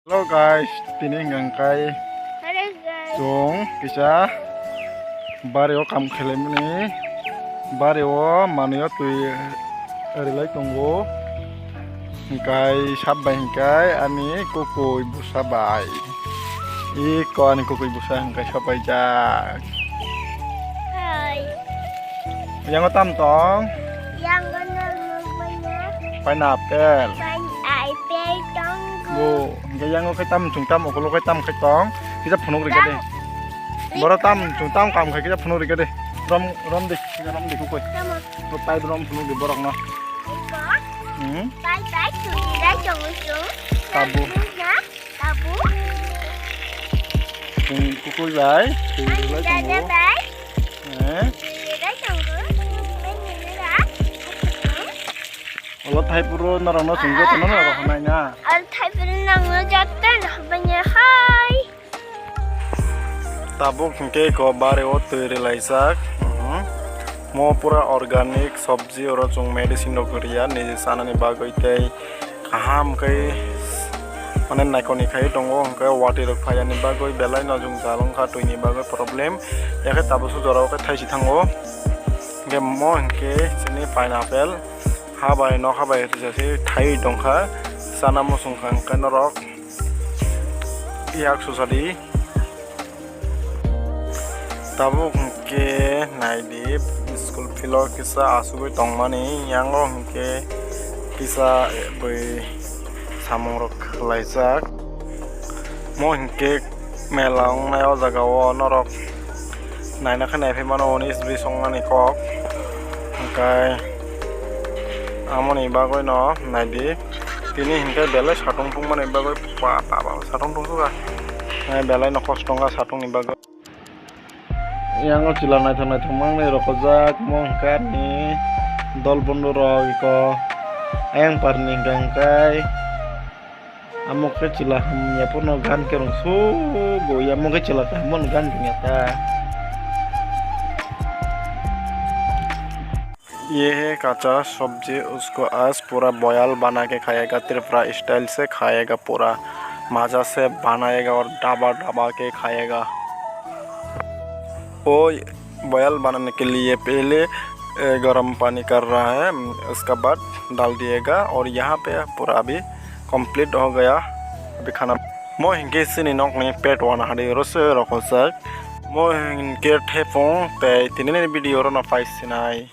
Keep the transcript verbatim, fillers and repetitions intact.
Hello guys, tini hwnkha kai Hello guys. Chwng kisa bari o kam khlaimani, bari o manwi o twi rilai tongo. Hwnkhe sap bai hwnkhe ani kukui bwsa bai. Iko ani kukui bwsa hwnkhe sap bai jak. Hai. Yango tam tong? Yango nang nang bai na. Pineapple. Pineapple tongo. Bo, hwnkhe yango khe tam chwng tam, okolo khe tam khe tong. Kisa phunuk rikha de. Boro tam chwng tam kam khe kisa phunuk rikha de. Rom, rom de, kisa rom de kukui. Tamo. To tai rom phunuk de borok no. Iko. Hmm? Bai bai twi rai tongo chwng. Tabu. Tabu na? Tabu? Chwng kukui bai, twi rilai tongo. Bai. Eh? Twi rilai tongo. Bai nini ra. Olo thai puro norok no chwng joto no norok hanai na. Ar thai puro nang no joto no hanai hai. Tabuk hwnkhe eko bari o twi rilaijak. Mhm. Mo pura organic sobji, oro chwng medicine rok riya, niji chanani bagwi tei kaham khe mane naikoni khai tongo, hwnkhe watwi rok phaiyani bagwi belai no jwngjal wngkha, twini bagwi problem. Yakhe tabukso jorao khe thaisi thango. Hwnkhe mo hwnkhe chini pineapple, ha bai nokha bai rwjak se thaiwi tongkha, chana muchungkha hwnkhe norok. Yak susadi. Tabuk hwnkhe naidi, school field o kisa asugwi tongmani, yango hwnkhe kisa bwi samungrok khlaijak. Mo hwnkhe mela wngnai o jaga o norok naina khe naiphai mano hwnwi S B songnani kok. Hwnkhe amoni bagwi no naidi. Tini hwnkhe belai satung tungmani bagwi ba, ba, ba, satung tungsukha. Eh, belai no kosto wngkha satungni bagwi. Yango chwla naithok naithok mangnwi rokojak, omo hwnkhe ani dol bondhu rok eko ayang parni hwnkhe hwnkhe amo khe chwla hamya phano gan khe rwngsugo, amo khe chwla kaham phano gan rwngya ta. ये है कच्चा सब्जी, उसको आज पूरा बॉयल बना के खाएगा, त्रिपुरा स्टाइल से खाएगा पूरा। मज़ा से बनाएगा और दबा दबा के खाएगा। वो बॉयल बनाने के लिए पहले, ए, गरम पानी कर रहा है, उसका बाद डाल दिएगा। और यहाँ पे पूरा अभी कंप्लीट हो गया अभी खाना। Mo hinkhe chini nokni pet wana hadi oro se rokojak. Mo hinkhe thepung tei tinini video oro no pai sinai.